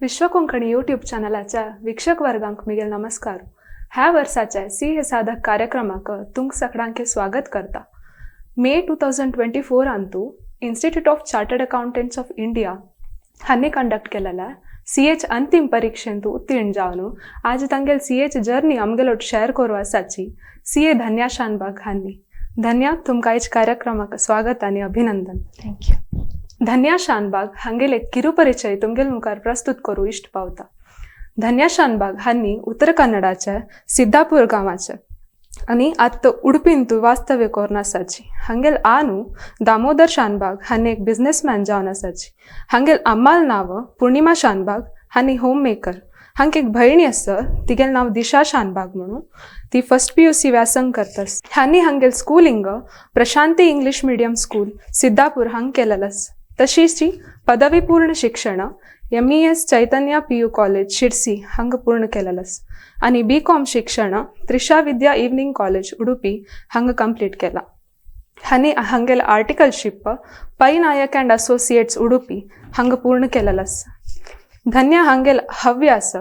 विश्व Konkani YouTube चॅनलाच्या वीक्षक वर्गांक Miguel नमस्कार. ह्या वर्साच्या सी हे साधक कार्यक्रमाक तुमक सगळ्यांके स्वागत करता. मे 2024 Antu Institute of Chartered Accountants of India हांणी कंडक्ट केलेल्या सी एच अंतिम परीक्षेंत उत्तीर्ण जावन आज तांगेल सी एच जर्नी आमगेलोट शेअर करू आसाची सी ए धन्या शानबाग हांणी. धन्या, तुमकां आयज कार्यक्रमाक स्वागत आनी अभिनंदन. Thank you. धन्या शानबाग हांगेले एक किरुपरिचय तुमगेल मुखार प्रस्तुत करू इश्ट पावता. धन्या शानबाग हांणी उत्तर कन्नडाच्या सिद्धापूर गांवाचे आनी आत्त उडपींतू वास्तव्य करून आसाची. हांगेल आनू दामोदर शानबाग हांणी एक बिझनेसमॅन जावन आसाची. हांगेल अम्माल नांव पूर्णिमा शानबाग हांणी होम मेकर. हांक एक भयणी आसा, तिगेल नांव दिशा शानबाग म्हणून, ती फर्स्ट पीयूसी व्यासंग करतास. हांणी हांगेल schooling Prashanti English medium school, Siddapur हांग केलेलं आसा. तशीच पदवी पूर्ण शिक्षण एमईएस चैतन्य पीयू कॉलेज, शिरसी हांगा पूर्ण केलेलं आसा आनी बी कॉम शिक्षण त्रिशा विद्या इव्हनिंग कॉलेज, उडुपी हांगा कंप्लीट केला. हांणी हांगेल आर्टिकलशीप पै नायक अँड असोसिएट्स, उडुपी हांगा पूर्ण केलेलं आसा. धन्या हांगेल हव्यास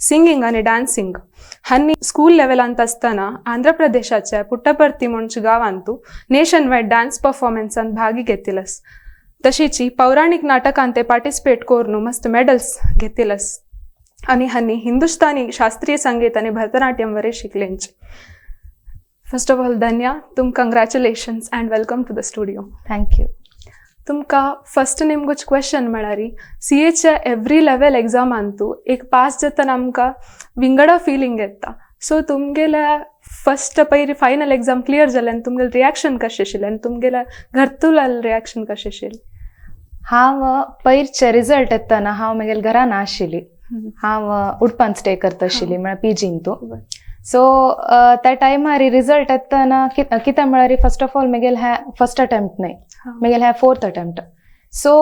सिंगिंग आनी डान्सिंग. हांणी स्कूल लेवलांत आसतना आंध्र प्रदेशाच्या पुट्टपर्ती म्हणचे गांवांतू नेशन वायड डान्स परफॉर्मन्सान भागी घेतिलस. तशीच पौराणीक नाटकांत ते पार्टिसिपेट करून मस्त मेडल्स घेतिलस आनी हांणी हिंदुस्तानी शास्त्रीय संगीत आनी भरतनाट्यम वरे शिकलेंचे. फर्स्ट ऑफ ऑल धन्या, तुम congratulations and welcome to the studio. Thank you. तुमकां फर्स्ट निमगोच क्वेश्चन म्हळ्यार, सी एच्या एवरी लेवल एग्जामांतू एक पास जातना आमकां विंगडा फिलींग येता. सो तुमगेल्या फर्स्ट पयली फायनल एग्जाम क्लियर जालें आनी तुमगेलें रिएक्शन कशें आशिल्लें आनी तुमगेल्या घरतुलाल रिएक्शन कशें आशिल्लें? हांव पयरचे रिजल्ट येतना हांव म्हगेल्या घरा आशिल्ली. हांव उडपान स्टे करता आशिल्ली, म्हळ्यार पीजीन तूं. सो त्या टायमार रिजल्ट येतना कितें म्हळ्यार, फर्स्ट ऑफ ऑल म्हगेलें हें फर्स्ट अटेम्प्ट न्हय, म्हगेलें हें फोर्थ अटेम्प्ट. सो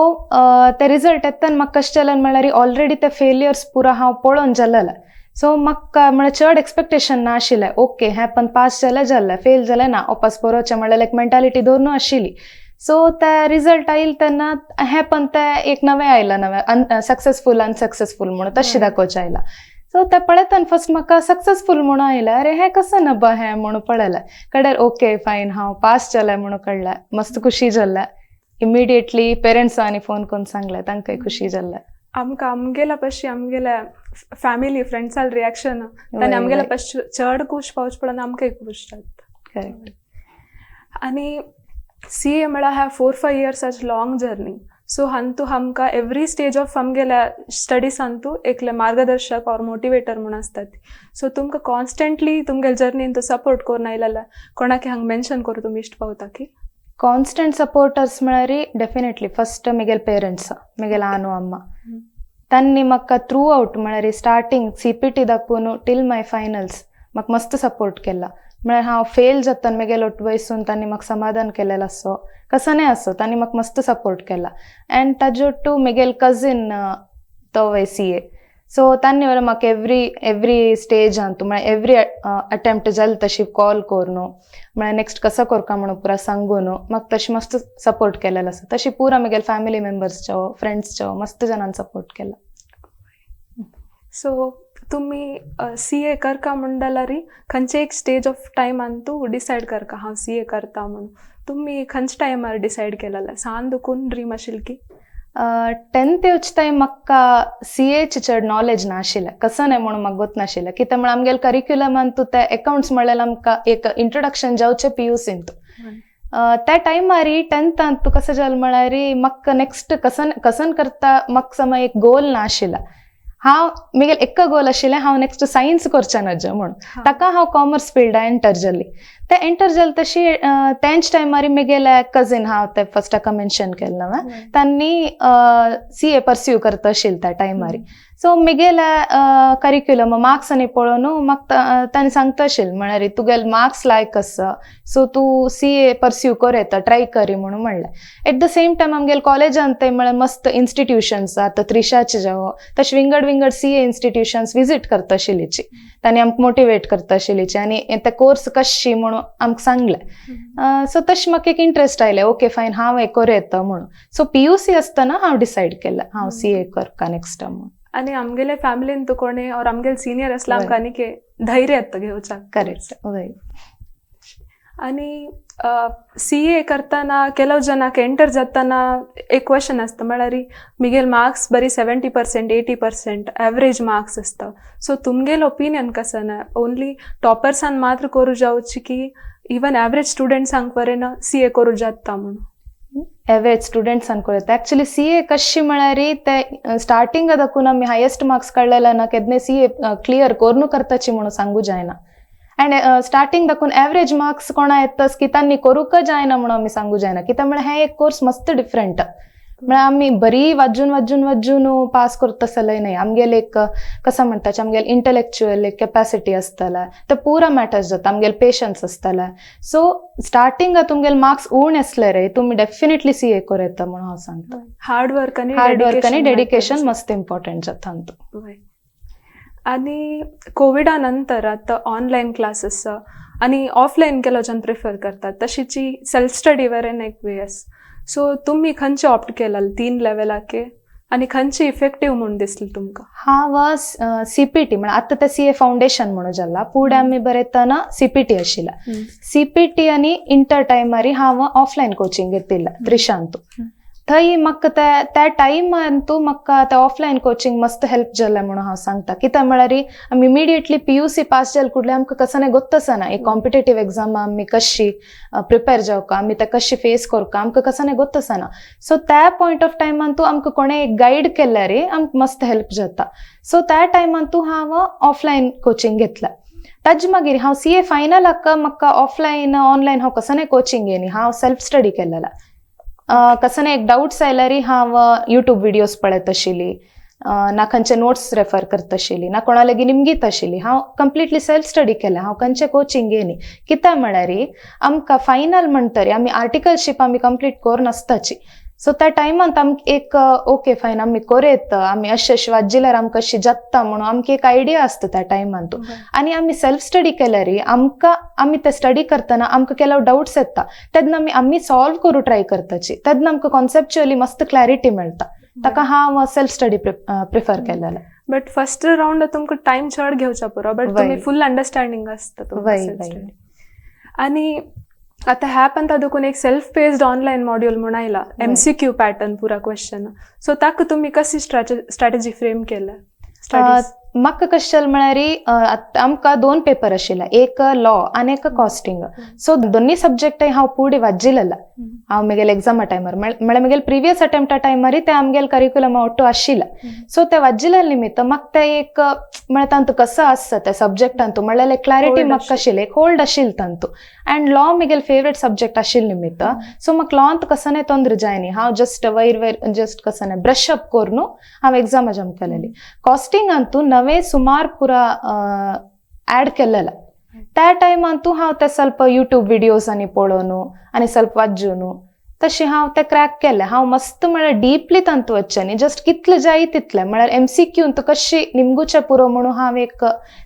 ते रिजल्ट येतना म्हाका कशें जालें म्हळ्यार, ऑलरेडी ते फेलियर्स पुरा हांव पळोवन जालेलें. सो म्हाका म्हळ्यार चड एक्सपेक्टेशन ना आशिल्लें. ओके, हें पण पास जालें जालें, फेल जालें ना, वापस बरोवचें म्हळ्यार एक मेंटालिटी दवरून आशिल्ली. सो ते रिजल्ट आयल तेन्ना हें पण तें एक नवें आयलां, नवें सक्सेसफूल अनसक्सेसफूल म्हणून तशें दाखोवचें आयलां. सो ते पळयतना फर्स्ट म्हाका सक्सेसफूल म्हणून आयलें. अरे, हें कसं नबा हें म्हणून पळयलें. कळ्ळें, ओके फायन, हांव पास जालें म्हणून कळ्ळें. मस्त खुशी जालें. इमिडिएटली पेरंट्सांनी फोन करून सांगलें, तांकांय खुशी जालें. आमकां आमगेल्या पशी आमगेल्या फॅमिली फ्रेंड्साल रिएक्शन तांणी आमगेल्या पशी चड खूश पावच पडून आमकां खूश जाता. करेक्ट. आनी सी ए म्हळ्यार ह्या 4-5 इयर्साची लॉंग जर्नी. सो हांतू आमकां एवरी स्टेज ऑफ आमगेल्या स्टडीसांतू एकले मार्गदर्शक ऑर मोटिवेटर म्हूण आसतात. सो तुमकां कॉन्स्टंटली तुमगेले जर्नीन तो सपोर्ट करून आयलेला कोणाक हांगा मेन्शन करूं तुमी इश्ट पावता की? कॉन्स्टंट सपोर्टर्स म्हळ्यार डेफिनेटली फर्स्ट म्हगेले पेरंट्स, म्हगेले आनु अम्मा. तांणी म्हाका थ्रू आवट, म्हळ्यार स्टार्टींग सीपीटी दाखोवन टील माय फायनल्स म्हाका मस्त सपोर्ट केला. म्हळ्यार हांव फेल जातना म्हगेले ಒಟ್ಟು वयसून तांणी म्हाका समाधान केलेलें आसो, कसोय आसो, तांणी म्हाका मस्त सपोर्ट केला. अँड ताजे ಒಟ್ಟು म्हगेले कजीन तो सीए. सो तांणी बरें म्हाका एवरी एवरी स्टेज अंतू, म्हळ्यार एवरी अटेम्प्ट जाले तशी कॉल करून, म्हळ्यार नेक्स्ट कसो करका म्हणून पुरा सांगून म्हाका तशी मस्त सपोर्ट केलेलो आसा. तशी पुरा म्हगेले फॅमिली मेंबर्सचो, फ्रेंड्सचो मस्त जाणांनी सपोर्ट केला. सो तुमी सी ए करका म्हण जाल्यार खंयचे एक स्टेज ऑफ टायमान तूं डिसायड करका हांव सी ए करता म्हणून. तुमी खंयच्या टायमार डिसायड केलेलें? सान दुखून ड्रीम आशिल्ली की? टेंथ येवचे टायम म्हाका सी एची चड नॉलेज नाशिल्लें, कसो न्हय म्हणून म्हाका गोत नाशिल्लें. कितें म्हळ्यार आमगेले करिक्युलमान तूं ते अकाउंट्स म्हणल्यार आमकां एक इंट्रोडक्शन जावचें पीयूसीन तूं. त्या टायमार टेंथान तूं कसं जालें म्हळ्यार, म्हाका नेक्स्ट कसन कसन करता म्हाका समज एक गोल नाशिल्लो. हांव म्हगेलें एक गोल आशिल्लें, हांव नेक्स्ट सायन्स करचें नज म्हूण. ताका हांव कॉमर्स फिल्डा एंटर जाली. ते एंटर जालें तशी तेंच टायमार म्हगेले कजीन, हांव ते फर्स्ट ताका मेन्शन केलें न्हय, तांणी सी ए परस्यू करता आशिल्लें त्या टायमार. सो म्हगेले करिक्युलम मार्क्स आनी पळोवन म्हाका तांणी सांगता आशिल्लें, म्हळ्यार तुगेले मार्क्स लायक आसा, सो तूं सी ए परस्यू कर येता, ट्राय करी म्हणून म्हणलें. एट the same time आमगेले कॉलेजान ते म्हळ्यार मस्त इन्स्टिट्युशन्स आतां त्रिशाचे जावं, तशें विंगड विंगड सी ए इन्स्टिट्युशन्स विजीट करता आशिल्लीची. तांणी आमकां मोटिवेट करता आशिल्लीची आनी ते कोर्स कशी म्हणून आमकां सांगलें. सो तशें म्हाका एक इंट्रस्ट आयलें, ओके फायन, हांव हें करूं येता म्हणून. सो पीयूसी आसतना हांव डिसायड केलें हांव सी ए करता नेक्स्ट म्हणून. आनी आमगेले फॅमिलीन तूं कोणे ऑर आमगेले सिनियर आसला आमकां आनीक धैर्य येता घेवच्याक. करेक्ट, वय. आनी सी ए करतना ಕೆಲವು ಜನಕ್ಕೆ ಎಂಟರ್ जाताना एक क्वेश्चन आसता, म्हळ्यार मिगेल मार्क्स बरी 70%, 80% एवरेज मार्क्स आसता. सो तुमगेल ओपिनियन कसं ना, ओनली टॉपर्सान मात्र करू जावची की इवन एवरेज स्टुडंट्सांक वरेन सी ए करू जाता म्हणून? एवरेज स्टुडंट्सान कळटा. ऍक्च्युली सी ए कशी म्हळ्यार ते स्टार्टिंग दाखून आमी हायेस्ट मार्क्स काडलेले ना केन्ना सी ए क्लियर कोरून करताची म्हणून सांगू जायना. अँड स्टार्टिंग दाखून एवरेज मार्क्स कोणा येतस की तांणी करूंक जायना म्हणून आमी सांगू जायना. कित्याक म्हळ्यार हें एक कोर्स मस्त डिफरंट. म्हळ्यार आमी बरी वाजून वाजून वाजून पास करता जाल्यार न्हय. आमगेले एक कसं म्हणटा, आमगेले इंटलेक्च्युअल एक कॅपॅसिटी आसतला, ते पुरा मॅटर्स जाता. आमगेले पेशन्स आसतला. सो स्टार्टिंग तुमगेले मार्क्स उण आसले रे तुमी डेफिनेटली सी ए करूं येता म्हणून हांव सांगता. हार्ड वर्क आनी हार्ड वर्क आनी डेडिकेशन मस्त इम्पॉर्टंट जाता हातूंत. आनी कोविडा नंतर आतां ऑनलायन क्लासीस आनी ऑफलायन केलो जन प्रिफर करतात, तशीची सेल्फ स्टडी वरेन एक वे आसा. सो तुमी खंयचे ऑप्ट केलाल तीन लेवलाके आनी खंयचे इफेक्टीव म्हूण दिसले तुमकां? हांव सीपीटी, म्हळ्यार आतां ते सी ए फावंडेशन म्हणून जाला, फुडें आमी बरयतना सीपीटी आशिल्ला. सीपीटी आनी इंटर टायमारी हांव ऑफलायन कोचिंग घेतिल्ला त्रिशांतू. थंय म्हाका त्या त्या टायमांतू म्हाका ते ऑफलायन कोचिंग मस्त हेल्प जालें म्हणून हांव सांगता. कित्याक म्हळ्यार आमी इमिडिएटली पीयूसी पास जाले कुडले आमकां कसं गोत्त आसना एक कॉम्पिटेटीव एग्जाम आमी कशी प्रिपेर जावका, आमी ते कशी फेस करका, आमकां कसं गोत्त आसना. सो त्या पॉयंट ऑफ टायमान आमकां कोणें एक गायड केल्यार आमकां मस्त हेल्प जाता. सो त्या टायमान हांव ऑफलायन कोचिंग घेतला. ताजे मागीर हांव सी ए फायनलाक म्हाका ऑफलायन ऑनलायन हांव कसं कोचिंग घेनी, हांव सेल्फ स्टडी केलेला. कसं एक डाउट्स आयल्यार हांव युट्यूब विडियोज पळयत आशिल्ली, ना खंयचे नोट्स रेफर करत आशिल्ली, ना कोणा लागीं निमगीत आशिल्ली. हांव कंप्लिटली सेल्फ स्टडी केलें. हांव खंयचें कोचिंग घेनी. कित्याक म्हळ्यार आमकां फायनल म्हणटरी आमी आर्टिकलशीप आमी कंप्लीट करून आसताची. सो त्या टायमांत आमकां एक ओके फायन, आमी करयत, आमी अशें अशें वाजिल्यार आमकां अशी जाता म्हणून आमकां एक आयडिया आसता त्या टायमांत. आनी आमी सेल्फ स्टडी केल्यार आमकां आमी ते स्टडी करतना आमकां ಕೆಲವು डाउट्स येता, तेन्ना आमी आमी सॉल्व करूं ट्राय करताची, तेन्ना आमकां कॉन्सेप्च्युअली मस्त क्लॅरिटी मेळटा. ताका हांव सेल्फ स्टडी प्रिफर केलेलें. बट फर्स्ट राउंड तुमकां टायम चड घेवचा पुरो, बट तुमी फुल अंडरस्टँडिंग आसता तुमकां self study. आनी आतां ह्या पंता देखून एक सेल्फ पेस्ड ऑनलायन मॉड्यूल म्हूण आयला, एमसीक्यू पॅटर्न पुरा क्वेश्चन. सो ताका तुमी कशी स्ट्रॅटजी फ्रेम केल्या स्टडीज? म्हाका कशें जालें म्हळ्यार आमकां दोन पेपर आशिल्ले, एक लॉ आनी एक कॉस्टिंग. सो दोन्ही सब्जेक्ट हांव पुढे वाजिलेला हांव म्हगेले एग्जामा टायमार, म्हळ्यार म्हगेले प्रिवियस अटेम्प्टा टायमार ते आमगेले करिक्युलम ಒಟ್ಟು आशिल्ले. सो ते वाजिल्ले निमित्त म्हाका ते एक म्हळ्यार तांतू कसो आसता त्या सब्जेक्टांतू म्हळ्यार क्लॅरिटी म्हाका आशिल्ली, एक होल्ड आशिल्ली तांतू. अँड लॉ म्हगेले फेवरेट सब्जेक्ट आशिल्ले निमित्त, सो म्हाका लॉंत कसं ತೊಂದ್ರೆ जायनी. हांव जस्ट वयर वयर जस्ट कसं ब्रश अप करून हांव एग्जामा जम केलेली. कॉस्टिंग अंतू नवे सुमार पुरा ऍड केलेला. त्या टायमांतू हांव ते ಸ್ವಲ್ಪ यूट्यूब विडियोज आनी पळोवन आनी ಸ್ವಲ್ಪ वाजून तशें हांव ते क्रॅक केलें. हांव मस्त म्हळ्यार डिपली तांतू वचचें न्ही, जस्ट कितलें जाय तितलें, म्हळ्यार एमसीक्यू कशी निमगुचें पुरो म्हणून हांव एक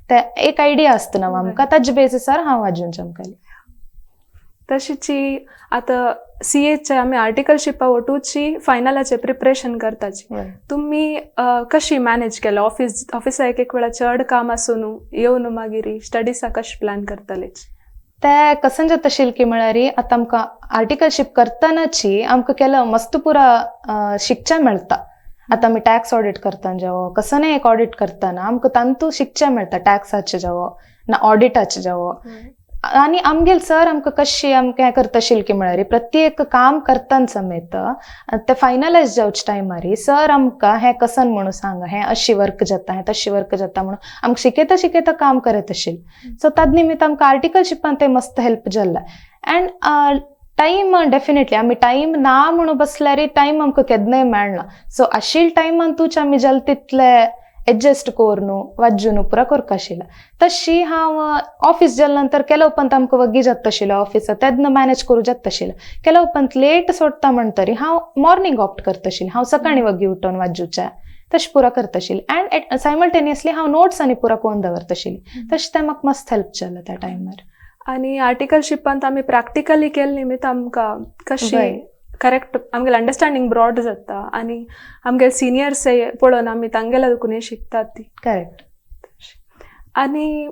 ते एक आयडिया आसता न्हू आमकां, ताजे बेसिसार हांव वाजून चमकली. तशीची आतां सी एचे आमी आर्टिकलशिपा वटूची फायनलाचे प्रिपरेशन करताची, तुमी कशी मॅनेज केलं? ऑफिस ऑफिसा एक एक वेळा चड काम आसून येवन मागीर स्टडीसा कशें प्लॅन करतले? ते कसन जाता आशिल्लें की म्हळ्यार आतां आमकां आर्टिकलशीप करतनाची आमकां केलं मस्त पुरा शिकचें मेळटा. आतां आमी टॅक्स ऑडिट करतना जावो, कसनय एक ऑडिट करतना आमकां तांतू शिकचें मेळटा, टॅक्साचें जावो ना ऑडिटाचें जावो. आनी आमगेले सर आमकां कशी आमकां हें करता आशिल्लें की म्हळ्यार प्रत्येक काम करतना समेत ते फायनलायज जावचे टायमार सर आमकां हें कसन म्हणून सांग, हें अशी वर्क जाता, हें तशी वर्क जाता म्हणून आमकां शिकयता शिकयता काम करत आशिल्लें. सो ताजे निमित्त आमकां आर्टिकलशिपान तें मस्त हेल्प जाल्लें. अँड टायम डेफिनेटली आमी टायम ना म्हणून बसल्यार टायम आमकां केन्नाय मेळना. सो आशिल्ले टायमांतूच आमी जालें तितले एडजस्ट करून वाजून पुरा करपा आशिल्लें. तशी हांव ऑफीस जाले नंतर केल्या उपरांत आमकां वग्गी जाता आशिल्लें ऑफिसा, तेन्ना मॅनेज करूं जाता आशिल्लें. केल्या उपरांत लेट सोडटा म्हणटरी हांव मॉर्निंग ऑप्ट करता आशिल्लें. हांव सकाळीं वग्गी उठोन वाजूचें तशें पुरा करता आशिल्लें. अँड सायमल्टेनियसली हांव नोट्स आनी पुरा करून दवरता आशिल्लें. तशें तें म्हाका मस्त हेल्प जालें त्या टायमार. आनी आर्टिकलशिपांत आमी प्रॅक्टिकली केल्ले निमित्त आमकां कशी करेक्ट आमगेले अंडरस्टँडींग ब्रॉड जाता आनी आमगेले सिनियर्स पळोवन आमी तांगेल्या दुकूनय शिकतात ती. करेक्ट. आनी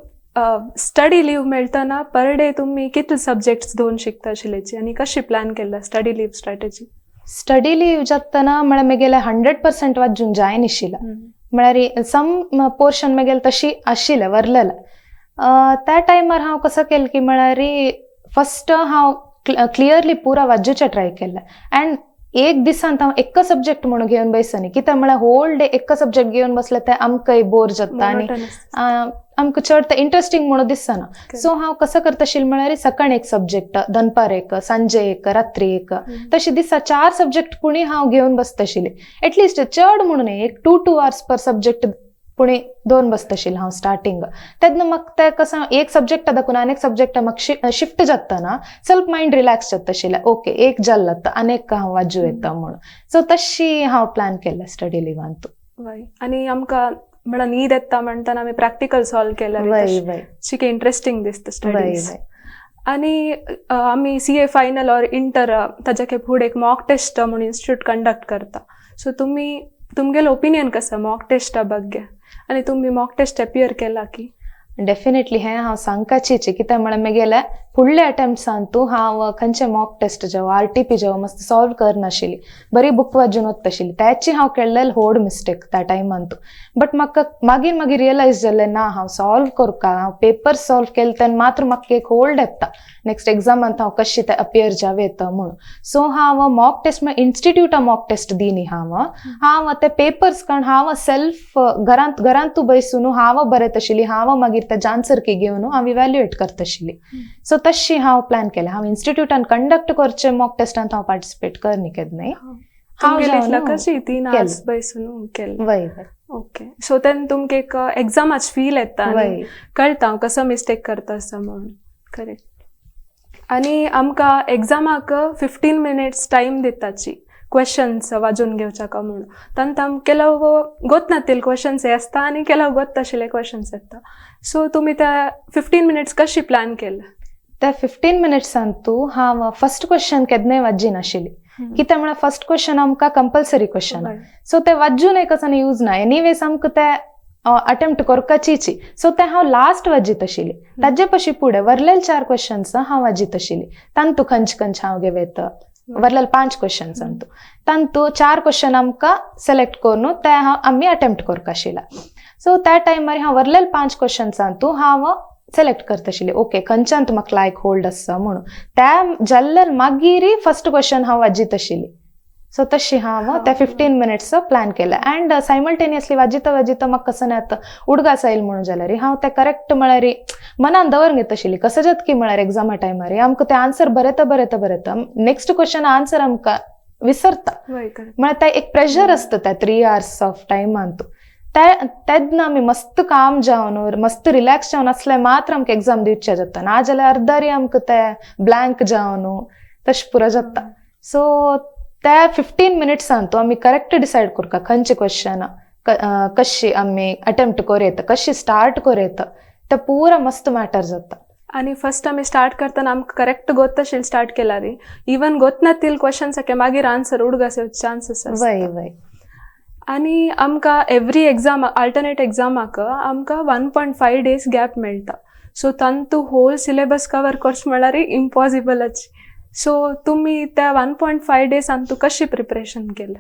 स्टडी लीव मेळटना पर डे तुमी कितले सब्जेक्ट्स दोन शिकता आशिल्ल्याची आनी कशी प्लॅन केला study leave strategy? Study leave जातना म्हळ्यार मेगेले 100% वाजून जायनाशिल्लें, म्हळ्यार सम पोर्शन मेगेले तशी आशिल्लें वरलेलें. त्या टायमार हांव कसो केलें की म्हळ्यार फस्ट हांव क्लियरली पुरा वाजूचें ट्राय केलें अँड एक दिसान हांव एक सब्जेक्ट म्हणून घेवन बसनी. कित्याक म्हळ्यार होल डे एक सब्जेक्ट घेवन बसले ते आमकांय बोर जाता आनी आमकां चड ते इंट्रस्टींग म्हणून दिसना. सो हांव कसो करता आशिल्लें म्हळ्यार सकाळी एक सब्जेक्ट, दनपार एक, सांजे एक, रात्री एक, तशें दिसा 4 सब्जेक्ट पुणी हांव घेवन बसता आशिल्लें. एटलिस्ट चड म्हणून न्ही, एक 2-2 आवर्स पर सब्जेक्ट पुणी दोन बसता आशिल्लें हांव स्टार्टींग. तेन्ना म्हाका तें कसो एक सब्जेक्ट दाखोवन आनी एक सब्जेक्ट म्हाका शिफ्ट जातना ಸ್ವಲ್ಪ मायंड रिलॅक्स जाता आशिल्लें. ओके, एक जाल्लें आतां आनी एक हांव वाजू येता म्हणून. सो तशी हांव प्लॅन केल्लें स्टडी लिवांतू. वय, आनी आमकां म्हळ्यार न्हीद येता म्हणटना आमी प्रॅक्टिकल सॉल्व केल्यार वय वय शिके इंट्रस्टींग दिसता वय स्टडीज. वय. आनी आमी CA final or inter ताच्या फुडें एक मॉक टेस्ट म्हणून इन्स्टिट्यूट कंडक्ट करता. सो तुमी तुमगेलो ओपिनियन कसो मॉक टेस्टा ಬಗ್ಗೆ आनी तुमी मॉक टेस्ट अपियर केला की? डेफिनेटली हें हांव सांगपाचीच, कित्याक म्हळ्यार मेगेले फुडल्या अटेम्प्ट्सांतू हांव खंयचे मॉक टेस्ट जावं RTP जावं मस्त सॉल्व करनाशिल्ली, बरी बूक वाजून वता आशिल्ली. त्याची हांव केल्लें व्हड मिस्टेक त्या टायमांतू. बट म्हाका मागीर मागीर रियलायज जालें ना, हांव सॉल्व करका, हांव पेपर सॉल्व केले तेन्ना मात्र म्हाका एक होल्ड येता नेक्स्ट एग्जामांत हांव कशी ते अपियर जावं येता म्हणून. सो हांव मॉक टेस्ट इन्स्टिट्यूटा मॉक टेस्ट दिनी. हांव हांव ते पेपर्स काडून हांव सेल्फ घरांत घरांतू बसून हांव बरयत आशिल्ली, हांव मागीर ते आन्सर की घेवन हांव इव्हॅल्युएट करता आशिल्ली. सो तशी हांव प्लॅन केलें. हांव इन्स्टिट्यूटान कंडक्ट करचे मॉक टेस्टांत हांव पार्टिसिपेट करनी केन्नाय. हांव तुमगेली जावन कशी 3 आवर्स बसून केलें? वय वय. ओके, सो तेन्ना तुमकां एक एग्जामाच फील येता आनी वय कळटा हांव कसो मिस्टेक करता आसा म्हणून. करेक्ट. आनी आमकां एग्जामाक 15 मिनिट्स टायम दिताची क्वेश्चन्स वाजून घेवच्याक म्हणून. तांकां आमकां ಕೆಲವು ಗೊತ್ತನಾತಿಲ್ क्वेश्चन्स आसता आनी ಕೆಲವು ಗೊತ್ತಾशिल्ले क्वेश्चन्स येता. सो तुमी त्या 15 मिनिट्स कशी प्लॅन केलें? त्या 15 मिनिट्सांतू हांव फर्स्ट क्वेश्चन केन्नाय वाजिनाशिल्ली, कित्याक म्हळ्यार फर्स्ट क्वेश्चन आमकां कंपल्सरी क्वेश्चन. सो ते वाजून एकच आनी यूज ना, एनिवेज आमकां ते अटेम्प्ट करपाचीची. सो ते हांव लास्ट वाजीत आशिल्ली. ताजे पशी फुडें वरलेले 4 क्वेश्चन्स हांव वाजीत आशिल्ली. तांतू खंयचे खंयचे हांव घेवं वरलेले 5 क्वेश्चन्स अंतू तांतू 4 क्वेश्चन आमकां सिलेक्ट करून ते हांव आमी अटेम्प्ट करपा आशिल्ले. सो त्या टायमार हांव वरलेले 5 क्वेश्चन्सांतू हांव सिलेक्ट करता आशिल्ली, ओके खंयच्यान म्हाका लायक होल्ड आसा म्हणून. त्या जाल्ले मागीर फर्स्ट क्वेश्चन हांव वाजीत आशिल्ली. सो तशी हांव त्या 15 मिनिट्स प्लॅन केलें. अँड सायमल्टेनियसली वाजिता वाजिता म्हाका कसो आतां उडगास आयल म्हणून जाल्यार हांव तें करेक्ट म्हळ्यार मनान दवरून घेता आशिल्ली. कसो जाता की म्हळ्यार एग्जामा टायमार आमकां तें आन्सर बरयता बरयता बरयता नेक्स्ट क्वेश्चन आन्सर आमकां विसरता. म्हळ्यार तें एक प्रेशर आसता त्या 3 आवर्स ऑफ टायमांतू. तेन्ना आमी मस्त काम जावन मस्त रिलॅक्स जावन आसल्यार मात्र आमकां एग्जाम दिवचें जाता, ना जाल्यार अर्दारी आमकां तें ब्लँक जावन तशें पुरो जाता. सो त्या 15 मिनिट्सांतू आमी करेक्ट डिसायड करता खंयचे क्वेश्चन कशी आमी अटेम्प्ट करूं येता, कशी स्टार्ट करूं येता, ते पुरा मस्त मॅटर जाता. आनी फर्स्ट आमी स्टार्ट करतना आमकां करेक्ट गोत्ताशील स्टार्ट केल्यार इवन गोतनातील क्वेश्चन्स मागीर आन्सर उडगास चान्सीस. वय वय. आनी आमकां एवरी एग्जाम अल्टरनेट एग्जामाक आमकां 1.5 डेज गॅप मेळटा. सो तांतू होल सिलेबस कवर करचें म्हळ्यार इम्पॉसिबलच. सो तुमी त्या 1.5 डेजान तूं कशी प्रिपरेशन केलें?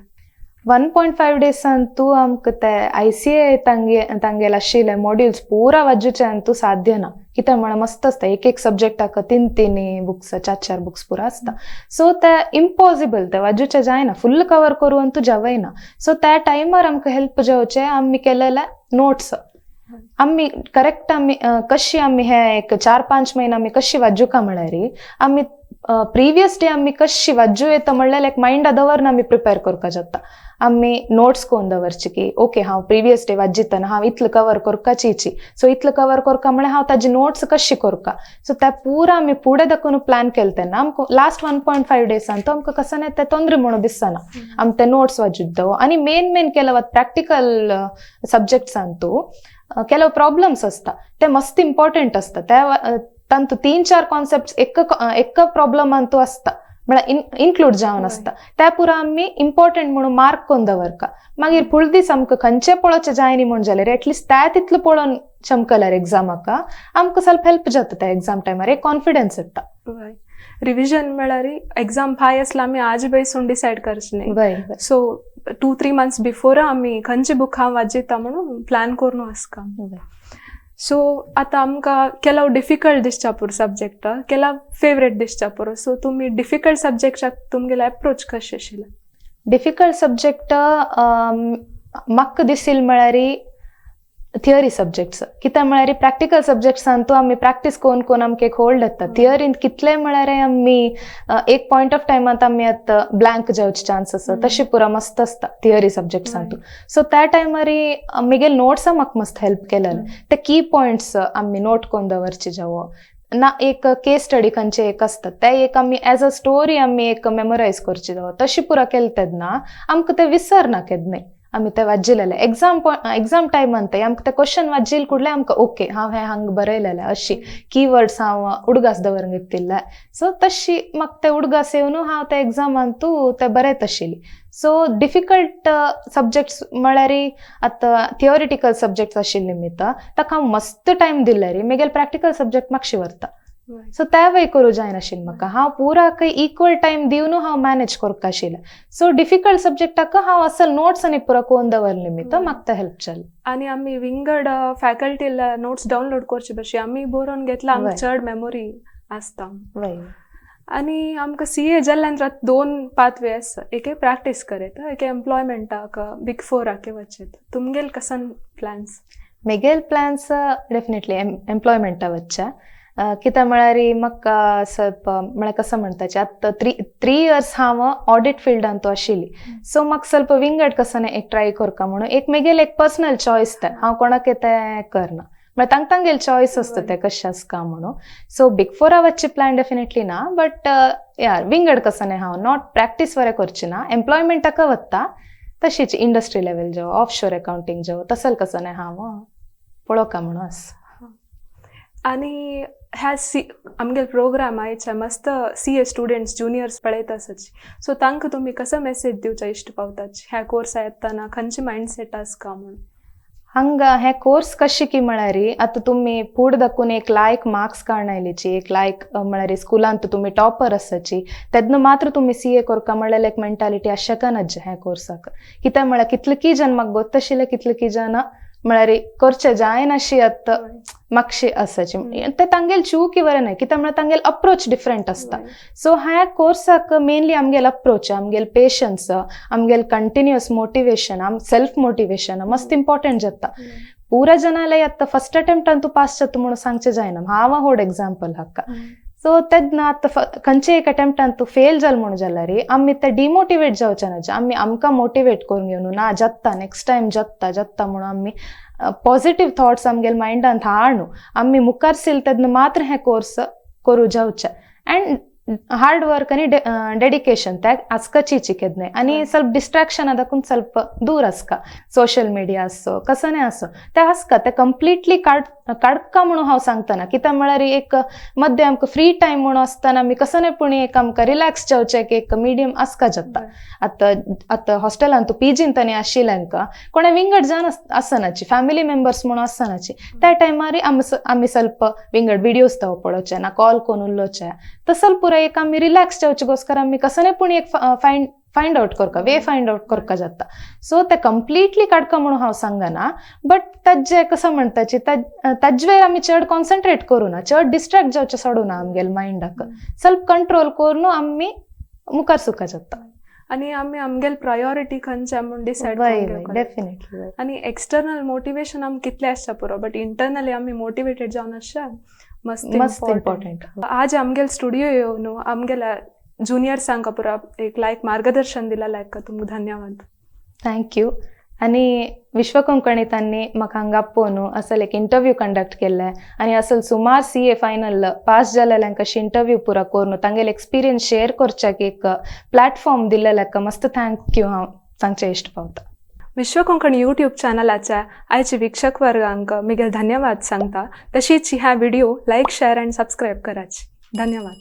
1.5 डेजान तूं आमकां ते ICA तांगेले आशिल्ले मॉड्युल्स पुरा वाजूचे तूं साध्य ना, कित्याक म्हळ्यार मस्त आसता एक एक सब्जेक्टाक 3-3 बुक्स 4-4 बुक्स पुरा आसता. सो ते इम्पॉसिबल, ते वाजूचे जायना, फुल कवर करून तूं जावयना. सो त्या टायमार आमकां हेल्प जावचे आमी केलेले नोट्स. आमी करेक्ट आमी कशी आमी हे एक 4-5 महिने आमी कशी वाजूका म्हळ्यार आमी प्रिवियस डे आमी कशी वाजू येता म्हणल्यार एक मायंडा दवरून आमी प्रिपेर करपा जाता. आमी नोट्स कोन दवरचे की ओके हांव प्रिवियस डे वाजितना हांव इतलो कवर करपाचीची, सो इतलो कवर करपा म्हळ्यार हांव ताजी नोट्स कशी करपा. सो त्या पुरा आमी फुडें दाखोवन प्लॅन केले तेन्ना आमकां लास्ट 1.5 डेजान तो आमकां कसो ना तें तोंद्रे म्हणून दिसना. आमी ते नोट्स वाजूत आनी मेन मेन केलं प्रॅक्टिकल सब्जेक्ट्सान तूं ಕೆಲವು ಪ್ರಾಬ್ಲಮ್ಸ್ आसता ते मस्त इम्पॉर्टंट आसता, त्या तांतू 3-4 कॉन्सेप्ट एक एक प्रॉब्लम अंतू आसता. म्हळ्यार इन्क्लूड जावन आसता त्या पुरा आमी इम्पॉर्टंट म्हणून मार्क करून दवरका. मागीर फुडें दीस आमकां खंयचे पळोवचें जायनी म्हूण जाल्यार एटलिस्ट त्या तितलो पळोवन चमकल्यार एग्जामाक आमकां ಸ್ವಲ್ಪ हेल्प जाता. त्या एग्जाम टायमार एक कॉन्फिडन्स येता. रिविजन म्हळ्यार एग्जाम फाय आसला आमी आज बैसून डिसायड करचें न्ही. सो 2-3 मंथ्स बिफोर आमी खंयचे बुक हांव वाजयता म्हणून प्लॅन करून आसका. सो आतां आमकां केलाव डिफिकल्ट दिसच्या पुरो सब्जेक्ट, केलाव फेवरेट दिसच्या पुरो. सो तुमी डिफिकल्ट सब्जेक्टाक तुमगेले एप्रोच कशें आशिल्लें? डिफिकल्ट सब्जेक्ट म्हाका दिसील म्हळ्यार थियरी सब्जेक्ट्स. कित्याक म्हळ्यार प्रॅक्टिकल सब्जेक्ट्सान तूं आमी प्रॅक्टीस करून करून आमकां एक होल्ड येता. थियरींत कितले म्हळ्यार आमी एक पॉयंट ऑफ टायमांत आमी आतां ब्लँक जावचे चान्स आसा, तशी पुरा मस्त आसता थियरी सब्जेक्ट्सान तूं. सो त्या टायमार म्हगेले नोट्सां म्हाका मस्त हेल्प केलेले. ते की पॉयंट्स आमी नोट करून दवरचे जावो ना, एक केस स्टडी खंयचे एक आसता ते एक आमी एज अ स्टोरी आमी एक मेमोरायज करची जावो, तशी पुरा केले तेन्ना आमकां ते विसरना केन्नाय. आमी ते वाजिलेले एग्जाम एग्जाम टायमान ते आमकां ते क्वेश्चन वाजिल कुडले आमकां ओके हांव हें हांगा बरयलेलें, अशी कीवर्ड्स हांव उडगास दवरूंक घेतिल्ले. सो तशी म्हाका ते उडगास येवन हांव त्या एग्जामान तूं ते बरयत आशिल्ली. सो डिफिकल्ट सब्जेक्ट्स म्हळ्यार आतां थियोरिटिकल सब्जेक्ट्स आशिल्ले निमित्त ताका हांव मस्त टायम दिल्ले रे. म्हगेले प्रॅक्टिकल सब्जेक्ट मातशे व्हरता. सो त्या वय करूं जायनाशिल्लें म्हाका. हांव पुरा खंय इक्वल टायम दिवन हांव मॅनेज करपाक आशिल्लें. सो डिफिकल्ट सब्जेक्टाक हांव असल नोट्स आनी पुरा कोन दवरले निमित्त म्हाका तें हेल्प जालें. आनी आमी विंगड फॅकल्टीला नोट्स डावनलोड करचे बशी आमी बरोवन घेतला आमकां चड मेमोरी आसता. आनी आमकां सी ए जाल्ल्यान दोन पाथवे आसा, एक प्रॅक्टीस करता, एक एम्प्लॉयमेंटाक बिग फोराक वचत. तुमगेले कसन प्लॅन्स? म्हगेले प्लॅन्स डेफिनेटली एम्प्लॉयमेंटा वचचे. कित्याक म्हळ्यार म्हाका ಸ್ವಲ್ಪ म्हळ्यार कसं म्हणटाचे आतां थ्री इयर्स हांव ऑडिट फिल्डांत आशिल्ली. सो म्हाका ಸ್ವಲ್ಪ विंगड कसं एक ट्राय करका म्हणून एक म्हगेले एक पर्सनल चॉयस तें, हांव कोणाक तें करना, म्हळ्यार तांकां तांगेले चॉयस आसता तें कशें आसका म्हणून. सो बिग फोरा वचचे प्लॅन डेफिनेटली ना, बट यार विंगड कसं हांव not practice वरें करची ना, एम्प्लॉयमेंटाक वता तशीच इंडस्ट्री लेवल जावं ऑफ शोर अकावंटींग जावं तसल कसं हांव पळोवका म्हणून आसा. आनी ह्या सी आमगेले प्रोग्राम आयच्या मस्त सी ए स्टुडंट्स ज्युनियर्स पळयत आसाची, सो तांकां तुमी कसो मेसेज दिवचा इश्ट पावताची ह्या कोर्सा येतना खंयचे मायंडसेट आसका म्हणून? हांगा हे कोर्स कशें की म्हळ्यार आतां तुमी फुडें दाखून एक लायक मार्क्स काडून आयलीची, एक लायक म्हळ्यार स्कुलांत तुमी टॉपर आसाची तेन्ना मात्र तुमी सी ए करका म्हणल्यार एक मेंटालिटी आशकनाच ह्या कोर्साक. कित्याक म्हळ्यार कितले जन म्हाका गोत्त आशिल्लें, कितले जन म्हळ्यार करचें जायनाशी आतां मातशी आसाची ते तांगेले चूकी बरें न्हय, कित्याक म्हळ्यार तांगेले अप्रोच डिफरंट आसता. सो ह्या कोर्साक मेनली आमगेले अप्रोच, आमगेले पेशन्स, आमगेले कंटिन्युअस मोटिवेशन, आम सेल्फ मोटिवेशन मस्त इम्पॉर्टंट जाता. पुरा जनाले आतां फर्स्ट अटेम्प्टान तूं पास जाता म्हणून सांगचें जायना, हांव होड एग्जाम्पल हाका. सो तेन्ना आतां खंयचे एक अटेम्प्टान तूं फेल जाल म्हणून जाल्यार आमी ते डिमोटिवेट जावचे ना, आमी आमकां मोटिवेट करून घेवन ना जाता नेक्स्ट टायम जाता जाता म्हणून आमी पॉझिटिव्ह थॉट्स आमगेले मायंडांत हाडू आमी मुखार सिल तेन्ना मात्र हे कोर्स करूं जावचे. अँड हार्ड वर्क आनी डेडिकेशन त्या आसकाची केन्नाय, आनी ಸ್ವಲ್ಪ ಡಿಸ್ಟ್ರಾಕ್ಷನ್ ಅದಕ್ಕೂ ಸ್ವಲ್ಪ ದೂರ आसका, सोशल मिडिया आसो कसं आसो ते आसका ते कंप्लिटली काडका म्हणून हांव सांगतना. कित्याक म्हळ्यार एक मध्य आमकां फ्री टायम म्हणून आसतना आमी कसं पूण एक आमकां रिलॅक्स जावचें एक मिडियम आसका जाता. आतां आतां हॉस्टेलान तूं पीजीन तांणी आशिल्ल्यांक कोणें विंगड जावन आसनाची, फॅमिली मेंबर्स म्हणून आसनाची, त्या टायमार आमी ಸ್ವಲ್ಪ विंगड विडियोज तो पळोवचे ना, कॉल करून उलोवचे, तसल पुरा एक आमी रिलॅक्स जावचे आमी कसं पूण एक फायंड आउट करका, वे फायंड आउट करका जाता. सो ते कंप्लिटली काडका म्हणून हांव सांगना, बट ताजे कसं म्हणटाची ताजे आमी चड कॉन्सन्ट्रेट करूं ना, चड डिस्ट्रॅक्ट जावचें सोडूना आमगेले मायंडाक ಸ್ವಲ್ಪ कंट्रोल करून आमी मुखार सुका जाता. आनी आमी आमगेले प्रायोरिटी खंयचे म्हूण डिसायड डेफिनेटली. आनी एक्सटर्नल मोटिवेशन आमकां कितलें आसता पुरो, बट इंटरनली आमी मोटिवेटेड जावन आसता मस्त मस्त इम्पॉर्टंट. आज आमगेले स्टुडियो येवन आमगेल्या ज्युनियर्सांक पुरा एक लायक मार्गदर्शन दिला लायक तुमकां धन्यवाद. Thank you. आनी विश्व कोंकणी तांणी म्हाका हांगा आपोवन असल एक इंटरव्यू कंडक्ट केल्लें आनी असल सुमार सी ए फायनल पास जाल्ल्यांक अशी इंटरव्यू पुरा करून तांगेले एक्सपिरियन्स शेअर करच्याक एक प्लॅटफॉर्म दिल्लेल्याक मस्त thank you हांव सांगचें इश्ट पावता. विश्व कोंकणी यूट्यूब चॅनलाच्या आयचे वीक्षक वर्गांक मिगेल धन्यवाद सांगता. तशीच ह्या video like share and subscribe कराची. धन्यवाद.